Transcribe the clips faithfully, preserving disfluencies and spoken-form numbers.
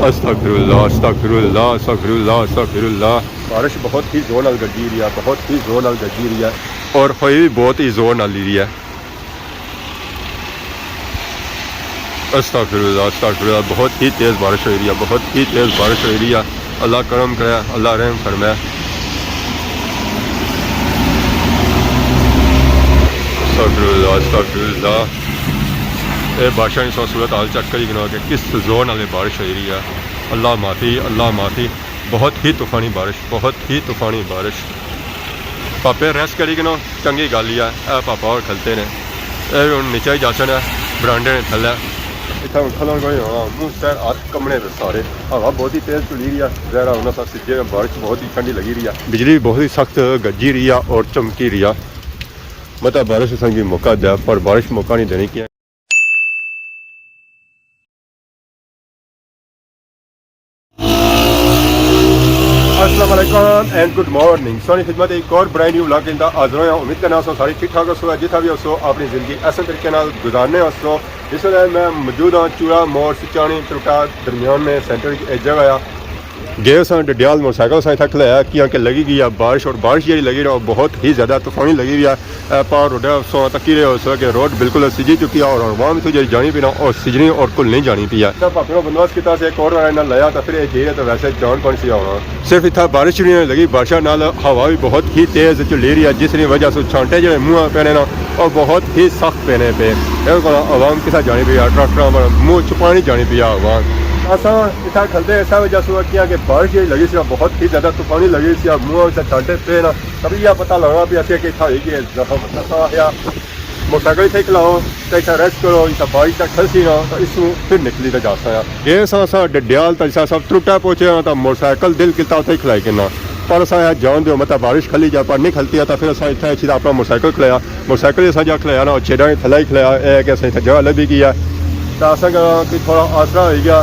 استغفر اللہ، استغفر اللہ، استغفر اللہ، استغفر اللہ۔ بارش بہت ہی زور نال گرجی رہی ہے، بہت ہی زور نال گرجی رہی ہے۔ اور ہوئی بھی بہت ہی زور نال ہی رہی ہے۔ استغفر اللہ، استغفر اللہ، بہت ہی تیز بارش ہوئی رہی ہے، بہت ہی تیز بارش ہوئی رہی ہے۔ اللہ کرم کرے، اللہ رحم فرمائے۔ استغفر اللہ، استغفر اللہ۔ اے بارشاں نی صورت حال چیک کری گنو کہ کس زور نال اے بارش ہوئی رہی ہے۔ اللہ معافی، اللہ معافی۔ بہت ہی طوفانی بارش، بہت ہی طوفانی بارش۔ پاپے ریسٹ کری گنو، چنگی گل ہی ہے۔ اے پاپا اور کھلتے نے، اے ہن نیچے ہی جاسن ہے، برانڈے نے تھلے۔ اتھا ہن کھلن کوئی ہونا، منہ سر ہاتھ کمنے پے سارے۔ ہوا بہت ہی تیز چلی رہی ہے، ظاہر ہے ہن اساں سجے، بارش بہت ہی ٹھنڈی لگی رہی ہے۔ بجلی بہت ہی سخت گجی رہی ہے اور چمکی رہی ہے۔ مطلب بارش اساں کی موقع دے، پر بارش موقع نہیں دینی کیا۔ السلام علیکم اینڈ گڈ مارننگ۔ سونی خدمت ایک اور برائے نیو ولاگ کے اندر حاضر ہویا۔ امید کرنا سو سارے ٹھیک ٹھاک ہو سو، جتھا بھی ہو سو اپنی زندگی احسن طریقے نال گزارنے ہو سو۔ اس ویلے میں موجود ہاں چوڑا موڑ سچانی ترٹا درمیان میں سینٹر وچ ایک جگہ آ۔ گئے ساں ڈڈیال، موٹر سائیکل ساں اتھا کھلایا کیاں کہ لگی گئی آ بارش، اور بارش جیڑی لگی رہی بہت ہی زیادہ طوفانی لگی ہوئی آ۔ اے پار روڈ ہے، سو تکی رہے ہو سو کہ روڈ بالکل سجی چکی ہے اور عوام اتھوں جیڑی جانی پی نا، اور سجنی اور کل نہیں جانی پی ہے۔ اتھا پاپے نے بندوبست کیتا سی ایک اور والا انہاں لایا، تاں پھر اے جیڑے تاں ویسے جان پانی سی ہونا۔ صرف اتھا بارش نہیں لگی، بارشاں نال ہوا بھی بہت ہی تیز چلی رہی ہے، جس کی وجہ سے چھانٹے جیڑے منہ پینے نا، اور بہت ہی سخت پینے پے۔ اے کولا عوام کسا جانی پی ہے، ٹریکٹراں پر منہ چھپانی جانی پی ہے عوام۔ اساں اتھا کھلتے اس وجہ سے کیا کہ بارش جیڑی لگی سی، بہت ہی زیادہ طوفانی لگی سی، منہ سے چھانٹے پے نا۔ تبھی یہ پتہ لگنا پیا سی کہ اتھا ہوئی گئے زخم۔ اساں آخیا، موٹر سائیکل اتھے کھلاؤ، تے اتھا ریسٹ کرو، اتھا بارش تک کھلسی نا، تو اس نوں پھر نکلی تے جاساں آ۔ گئے ساں اساں ڈڈیال، تے جسا اساں ترٹا پہنچے ہاں، تاں موٹر سائیکل دل کیتا اتھے ہی کھلائی گھننا۔ پر اساں آخیا جان دیو، مطلب بارش کھلی جا، پر نہیں کھلتی آ، تاں پھر اساں اتھے اچھی تے اپنا موٹر سائیکل کھلایا۔ موٹر سائیکل اساں جا کھلایا نا، او چھیڑا نے تھلا ہی کھلایا، اے کہ اساں اتھے جگہ لبھی گئی آ۔ تاں اساں کا کوئی تھوڑا آسرا ہوئی گیا۔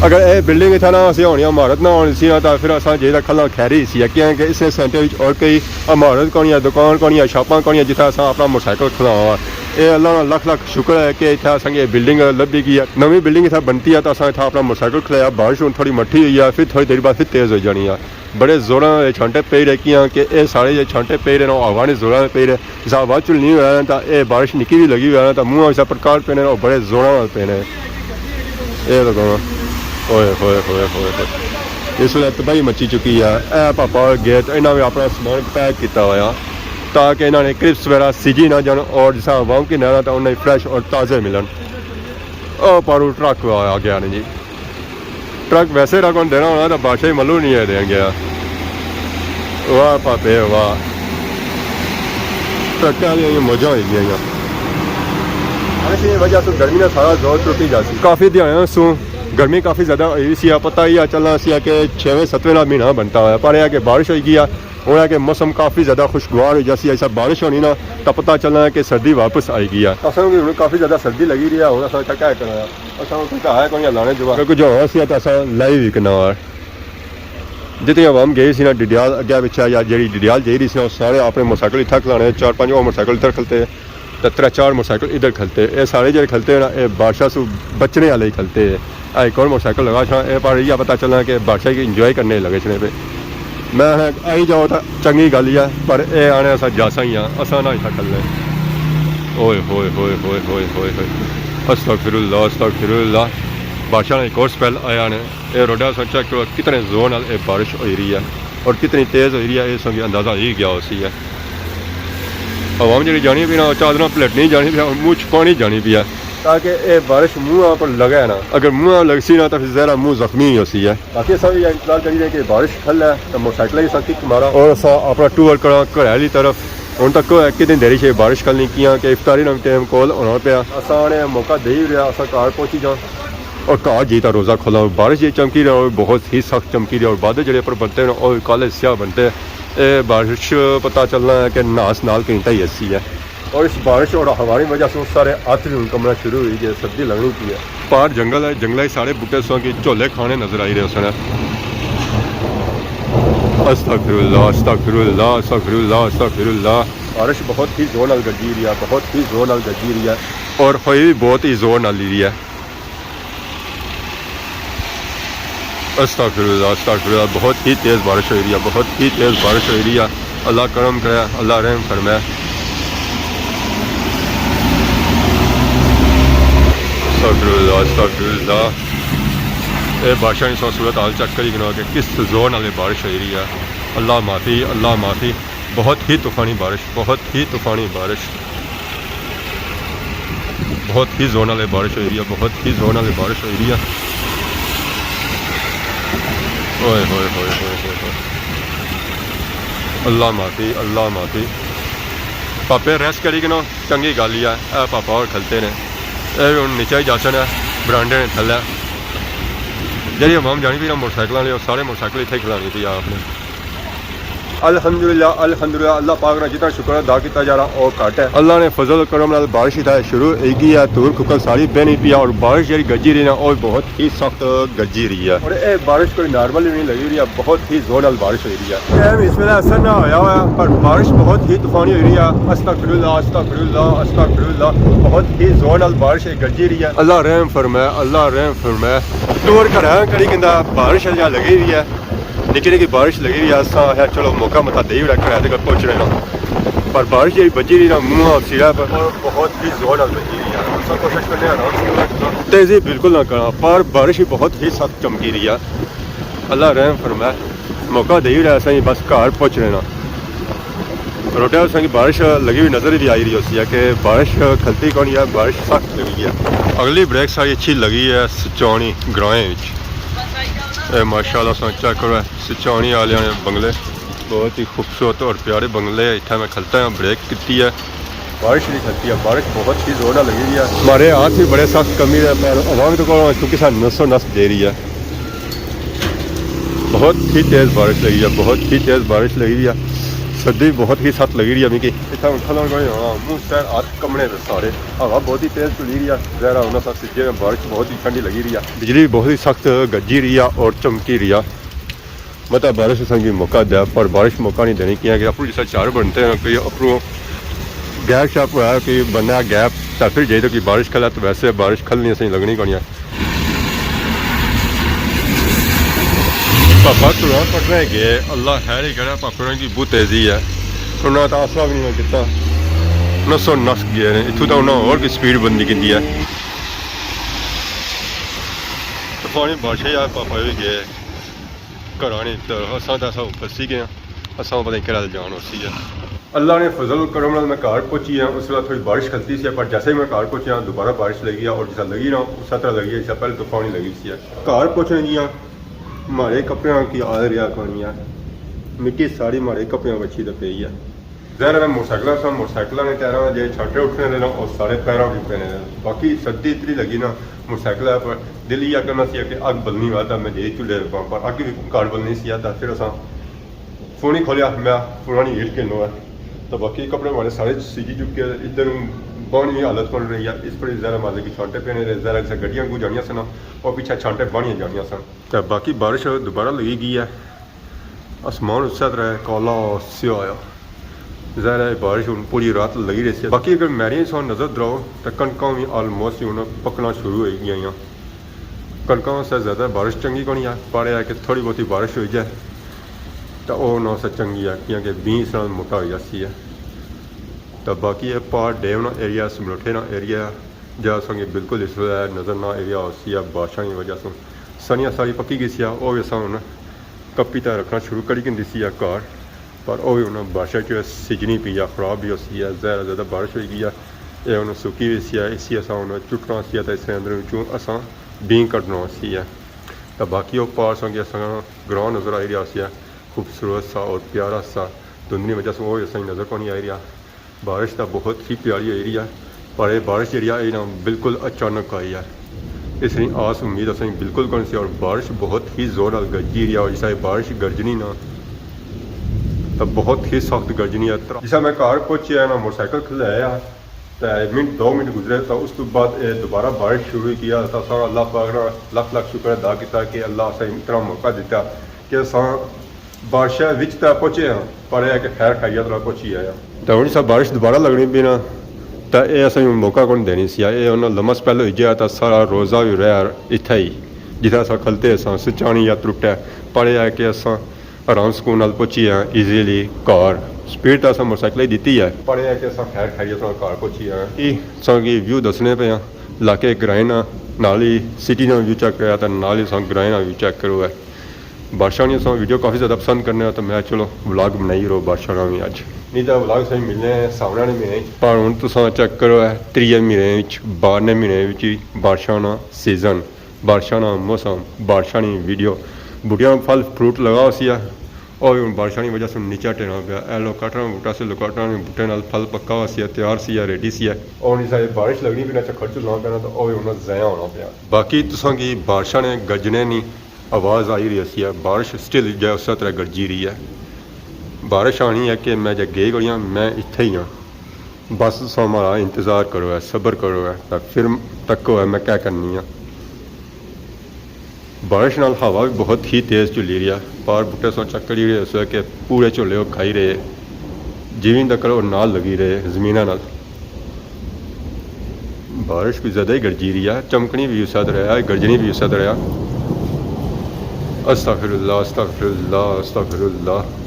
اگر اے بلڈنگ اتھا نہ ہوسی ہونی، عمارت نہ ہونی سی نا، تاں پھر اساں جے تاں کھلا کھیری سی، کیاں کہ اس نے سینٹر وچ اور کوئی عمارت کونی ہے، دکان کونی ہے، شاپاں کونی ہے، جتھے اساں اپنا موٹر سائیکل کھلاواں۔ اے اللہ نا لکھ لکھ شکر ہے کہ اتھے اساں کی بلڈنگ لبھی گئی ہے۔ نویں بلڈنگ اتھے بنتی ہے تاں اساں اتھے اپنا موٹر سائیکل کھلایا۔ بارش ہن تھوڑی مٹھی ہوئی ہے، پھر تھوڑی دیر بعد پھر تیز ہوئی جانی ہے۔ بڑے زوراں دے چھانٹے پئی رہے، کیاں کہ اے سارے جے چھانٹے پئی رہے نا، او ہوا نے زوراں دے پئی رہے۔ جسا ہوا چلنی ہویا نا تاں اے بارش نکی وی لگی ہویا نا تاں منہ وچ پرکار پینے نا، او بڑے زوراں نال پینے۔ اے لگا۔ اوئے ہوئے ہوئے ہوئے ہوئے۔ اس ویلے تباہی مچی چکی ہے۔ اے پاپا گئے تے انہاں وی اپنا سامان پیک کیتا ہویا تاکہ انہاں نے کرسپس وغیرہ سجی نہ جان اور جسا عوام کی نہرا تاں انہاں فریش اور تازے ملن۔ او پاروں ٹرک آ گیا نے جی۔ ٹرک ویسے رکھ دینا ہونا تاں بادشاہ ہی ملو نہیں ہے دیں گیا۔ واہ پاپے واہ۔ ٹرکاں دیاں موجاں ہوئی گیاں۔ بارش کی وجہ سے گرمی نا سارا زور ترٹی جاسی۔ کافی دیہاڑیاں سوں گرمی کافی زیادہ ہوئی سی، پتہ ہی آ چلنا سی کہ چھیویں ستویں نا مہینہ بنتا ہویا، پر یہ کہ بارش ہوئی گئی ہے، ہن ہے کہ موسم کافی زیادہ خوشگوار ہوئی جاسی، ایسا بارش ہونی نا تاں پتہ چلنا ہے کہ سردی واپس آئی گئی ہے۔ اساں کی ہن کافی زیادہ سردی لگی رہی ہے، ہن اساں کیا کرنا ہے؟ اساں کچھ ہے کوئی لانے جواب۔ اگر کچھ ہونا سی تاں اساں لائیو ہی کرنا۔ جتنی عوام گئی سی نا ڈڈیال اگے پچھے، یا جیڑی ڈڈیال جائی رہی سی نا، سارے اپنے موٹرسائیکل اتھا کھلانے، چار پانچ او موٹرسائیکل ادھر کھلتے، تے ترے چار موٹرسائیکل ادھر کھلتے۔ اے سارے جیڑے کھلتے نا، اے بارشاں سوں بچنے والے ہی کھلتے۔ اے ایک اور موٹرسائیکل لگا چھا، اے پر یہ پتہ چلنا کہ بارشاں کی انجوائے کرنے لگے چھنے پہ۔ میں آخیا، آئی جاؤ تاں چنگی گل ہی ہے، پر اے آنے اساں جاساں ہی آں، اساں نہ اتھا کھلنے۔ اوئے ہوئے ہوئے ہوئے ہوئے ہوئے ہوئے۔ استغفر اللہ، استغفر اللہ۔ بادشاہ نے ایک اور سپیل آیا نے۔ اے روڈا سا چیک کرو، کتنے زور نال اے بارش ہوئی رہی ہے اور کتنی تیز ہوئی رہی ہے، اس کی اندازہ ہی گیا ہوسی ہے۔ عوام جڑی جانی پی نا، چادراں پلیٹنی جانی پی، منہ چھپانی جانی پی ہے۔ تاکہ اے بارش منہ پر لگے نا۔ اگر منہ لگسی نا تاں پھر ظاہر ہے منہ زخمی ہی ہوسی ہے۔ باقی اساں وی انتظار کری رہے کہ بارش کھل ہے تاں موٹرسائیکل ہی اساں کک مارا اور اساں اپنا ٹور کراں گھر آلی طرف۔ ہن تک کتنی دیری سے بارش کھلنی، کیاں کہ افطاری نا ٹائم کول ہونا پیا۔ اساں نے موقع دے ہی رہیا، اساں گھر پہنچی جاں۔ اور گھر جی تاں روزہ کھولاں، بارش جی چمکی رہی ہے، بہت ہی سخت چمکی رہی ہے، اور بادل جڑے پر بنتے ہیں، اور کالے سیاہ بنتے ہیں۔ اے بارش پتہ چلنا ہے کہ ناس نال کہیں تائی ایسی ہے۔ اور اس بارش اور ہوا کی وجہ سے سارے ہاتھ بھی ہن کمنا شروع ہوئی گئے، سردی لگنی پی ہے۔ پار جنگل ہے، جنگل ہی سارے بوٹے سو کہ جھولے کھانے نظر آئی رہے سن۔ استغفر اللہ، استغفر اللہ، استغفر اللہ، استغفر اللہ۔ بارش بہت ہی زور نال گرجی رہی ہے، بہت ہی زور نال گرجی رہی ہے۔ اور ہوئی بھی بہت ہی زور نال ہی رہی ہے۔ استغفر اللہ، استغفر اللہ، بہت ہی تیز بارش ہوئی رہی ہے، بہت ہی تیز بارش ہوئی رہی ہے۔ اللہ کرم کرے، اللہ رحم فرمائے۔ استغفر اللہ، استغفر اللہ۔ اے بارشاں نی صورت حال چیک کری کنو کہ کس زور نال اے بارش ہوئی رہی ہے۔ اللہ معافی، اللہ معافی۔ بہت ہی طوفانی بارش، بہت ہی طوفانی بارش، بہت ہی زور نال اے بارش ہوئی رہی ہے، بہت ہی زور نال اے بارش ہوئی رہی ہے۔ اوئے ہوئے ہوئے ہوئے ہوئے ہوئے۔ اللہ معافی، اللہ معافی۔ پاپے ریسٹ کری کنو، چنگی گل ہی ہے۔ اے پاپا اور کھلتے نے، اے ہن نیچے ہی جاسن ہے، برانڈے نے تھلے۔ جیڑی عوام جانی پی نا موٹر سائیکل والے، او سارے موٹر سائیکل اتھے ہی کھلانی پی آ اپنے۔ الحمدللہ، الحمدللہ، اللہ پاک نا جتنا شکر ادا کیتا جا رہا، او گھٹ ہے۔ اللہ نے فضل و کرم نال بارش اتھا شروع ہوئی گئی ہے، دھوڑ کھکل ساری بہنی پی ہے، اور بارش جیڑی گرجی رہی نا، او بہت ہی سخت گرجی رہی ہے۔ اور اے بارش کوئی نارمل ہی نہیں لگی رہی ہے، بہت ہی زور نال بارش ہوئی رہی ہے۔ ٹائم اس ویلے اثر نہ ہویا ہوا ہے، پر بارش بہت ہی طوفانی ہوئی رہی ہے۔ استغفر اللہ، استغفر اللہ، استغفر اللہ، بہت ہی زور نال بارش ہے گرجی رہی ہے۔ اللہ رحم فرمائے، اللہ رحم فرمائے۔ دور گھراں کڑی کندا بارش ہے جہاں لگی رہی ہے۔ نکی نکی بارش لگی رہی ہے، اساں آخیا چلو موقع متھا دئی اوڑا گھرا تک پہنچنے نا۔ پر بارش جیڑی بجی رہی نا منہ سرا پر، اور بہت ہی زور نال بجی رہی ہے۔ اساں کوشش کرنے آں آرام سے۔ تیزی بالکل نہ کرنا، پر بارش ہی بہت ہی سخت چمکی رہی ہے۔ اللہ رحم فرمائے، موقع دئی اوڑا اساں بس گھر پہنچنے نا۔ روڈا اساں کی بارش لگی ہوئی نظر بھی آئی رہی ہوسی ہے کہ بارش کھلتی کون ہے، بارش سخت لگی ہے۔ اگلی بریک ساری اچھی لگی ہے سچانی گرائیں وچ۔ اے ماشاءاللہ اساں چیک کرو، سچانی آلیاں نے بنگلے، بہت ہی خوبصورت اور پیارے بنگلے۔ اتھا میں کھلتا ہاں، بریک کیتی ہے۔ بارش نہیں کھلتی ہے، بارش بہت ہی زور نال لگی ہوئی ہے۔ ہمارے ہاتھ بھی بڑے سخت کمی رہے، پر عوام تو کو چونکہ سا نسو نس دے رہی ہے۔ بہت ہی تیز بارش لگی ہے، بہت ہی تیز بارش لگی ہے۔ سردی بہت ہی سخت لگی رہی ہے میکی۔ اتھا ہن کھلن کوئی ہاں، منہ سر ہاتھ کمنے پے سارے۔ ہوا بہت ہی تیز چلی رہی ہے، ظاہر ہے ہن اساں سجے، بارش بہت ہی ٹھنڈی لگی رہی ہے۔ بجلی بہت ہی سخت گرجی رہی ہے اور چمکی رہی ہے۔ مطلب بارش اساں کی موقع دیا، پر بارش موقع نہیں دینی، کیاں کہ اپروں جسا چار بنتے ہیں، کوئی اپروں گیپ شیپ ہوا، کوئی بندہ گیپ، تا پھر جائی تو کوئی بارش کھلا، تو ویسے بارش کھلنی اساں لگنی کونی ہے۔ پاپا ترا پٹنے گئے، اللہ خیر ہی کرے، پاپا ہوراں کی بہت تیزی ہے، انہاں تا آسرا بھی نہیں کیتا، نسو نس گئے نے۔ اتھوں تا انہاں اور کی سپیڈ بندی کیتی ہے۔ طوفانی بارشیں یار پاپا بھی گئے گھراں نی طرف، اساں تا اساں پھسی گئے ہاں، اساں پتہ نہیں کہڑا جان ہوسی ہے۔ اللہ نے فضل و کرم نال میں گھر پہنچی ہاں، اس ویلے تھوڑی بارش کھلتی سی، پر جیسے ہی میں گھر پہنچیا دوبارہ بارش لگی ہے، اور جسا لگی نا اسا طرح لگی ہے جسا پہلے طوفانی لگی سی ہے۔ گھر پہنچنے جیاں ماڑے کپڑیاں کی حال رہیا کونی ہے، مٹی ساری ماڑے کپڑیاں وچ ہی تے پئی ہے۔ ظاہر ہے موٹر سائیکلاں ساں، موٹر سائیکلاں نے ٹائراں دے جیڑے چھانٹے اٹھنے رہے نا، او سارے پیراں کی پینے رہے۔ باقی سردی اتنی لگی نا موٹر سائیکل پر، دل یہ کرنا سی کہ اگ بلنی ہوا تاں میں جے چولہے پاں، پر اگ بھی گھر بلنی سی تاں پھر اساں فون ہی کھولیا، میں فون ہی ہٹ کے نو ہے۔ تو باقی کپڑے مارے سارے سجی چکے، ادھر بانی حالت بن رہی ہے، اس پر زیادہ مزے کی چھانٹے پینے رہے، زیادہ کسے گڈیاں کو جانیاں سن، اور پیچھے چھانٹے بانیاں جانیاں سن۔ تے باقی بارش دوبارہ لگی گئی ہے، آسمان اس طرح کالا سیاہ آیا۔ ظاہر ہے بارش ہن پوری رات لگی رہی سی۔ باقی اگر میری سو نظر دراؤ تو کنکاں بھی آلموسٹ ہن پکنا شروع ہوئی گئی ہیں۔ کنکاں سے زیادہ بارش چنگی کونی ہے، پر یہ ہے کہ تھوڑی بہت بارش ہوئی جائے تو وہ نہ سے چنگی ہے، کیونکہ بینج اس نال موٹا ہو جاسی ہے۔ تو باقی یہ پار ڈیم نا ایریا، سملوٹھے نا ایریا، جا سنگے بالکل اس ویلے نظر نہ ایریا ہوسی ہے، بارشاں کی وجہ سے سنیاں ساری پکی گئی سی، وہ بھی اساں ہن کپی تے رکھنا شروع کری گھندی سی ہے گھر، پر وہ بھی ہن بارشاں چ سجنی پی ہے، خراب بھی ہوسی ہے، زیادہ زیادہ بارش ہوئی گئی ہے، یہ ہن سکی ہوئی سی ہے، اسی اساں ہن چٹنا سی ہے، تے اس نے اندر وچوں اساں بینج کڈنا سی ہے۔ تے باقی وہ پار سنگے اساں گراں نظر آئی رہیا سی ہے، خوبصورت سا اور پیارا سا، دھندنی وجہ سے وہ اساں نظر کونی آئی رہیا۔ بارش تاں بہت ہی پیاری ہوئی رہی ہے، پر یہ بارش جیڑی ہے، یہ نا بالکل اچانک آئی ہے۔ اس نی آس امید اساں بالکل کون سی، اور بارش بہت ہی زور نال گرجی رہی ہے، اور جسا یہ بارش گرجنی نا، تو بہت ہی سخت گرجنی ہے۔ جسا میں گھر پہنچیا نا، موٹر سائیکل کھلایا، تو منٹ، دو منٹ گزرے، تو اس تو بعد یہ دوبارہ بارش شروع ہوئی گیا۔ تو اساں اللہ پاک نا لکھ لکھ شکر ادا کیتا کہ اللہ اساں اتنا موقع دیتا کہ اساں بارشاں وچ تاں پہنچے ہاں، پر یہ کہ خیر خیریت نال پہنچی آیا۔ تے ہن اساں بارش دوبارہ لگنی پئی نا، تے اے اساں موقع کون دینی سی، اے انہاں لمس پہلے ہوئی جایا تاں سارا روزہ بھی رہیا اتھے ہی۔ جتھے اساں کھلتے اساں سچانی یا ترٹے، پڑھے ہے کہ اساں آرام سکون نال پہنچی آئے ایزیلی گھر۔ سپیڈ تاں اساں موٹر سائیکل ہی دتی ہے، پڑھے ہے کہ اساں خیر خیریت نال گھر پہنچی آئے۔ ای تساں کی ویو دسنے پے آں، علاقے گرائیں نا، نال ہی سٹی نا ویو چیک کریا تے نال ہی تساں گرائیں نا ویو چیک کرو ہے۔ بارشاں نی اساں ویڈیو کافی زیادہ پسند کرنے آں، تو میں چلو ولاگ بنائی رو بارشاں نا وی اج۔ نہیں تاں ولاگ سائی ملنے ہیں ساونے آلے مہینے وچ۔ پر ہن تساں چیک کرو ہے، تریے مہینے وچ، بارہویں مہینے وچ ہی بارشاں نا سیزن، بارشاں نا موسم، بارشاں نی ویڈیو۔ بوٹیاں پھل فروٹ لگا ہوسی ہے، او وی ہن بارشاں نی وجہ سے نیچا ٹینا پیا۔ اے لوکاٹراں بوٹا سے، لوکاٹراں نے بوٹے نال پھل پکا ہوسی ہے، تیار سی ہے، ریڈی سی ہے۔ او ہن جسا بارش لگنی پئی نا، چکھڑ چلانا پینا، تو او وی ہن ضائع ہونا پیا۔ باقی تساں کی بارشاں نے گرجنے نی آواز آئی رہی سی ہے، بارش سٹل جے اسے طرح گرجی رہی ہے۔ بارش آنی ہے کہ میں جے گئی کوئی ہاں، میں اتھے ہی ہاں۔ بس تساں ہمارا انتظار کرو ہے، صبر کرو ہے، تے پھر تکو ہے میں کیا کرنی ہاں۔ بارش نال ہوا بھی بہت ہی تیز جھلی رہی ہے، پر بوٹے سو چیک کری رہے سو کہ پورے جھولے وہ کھائی رہے، جیویں تک وہ نال لگی رہے زمیناں نال۔ بارش کوئی زیادہ ہی گرجی رہی ہے، چمکنی بھی اسے طرح ہے، گرجنی بھی اسے طرح ہے۔ استغفر اللہ، استغفر اللہ، استغفر اللہ۔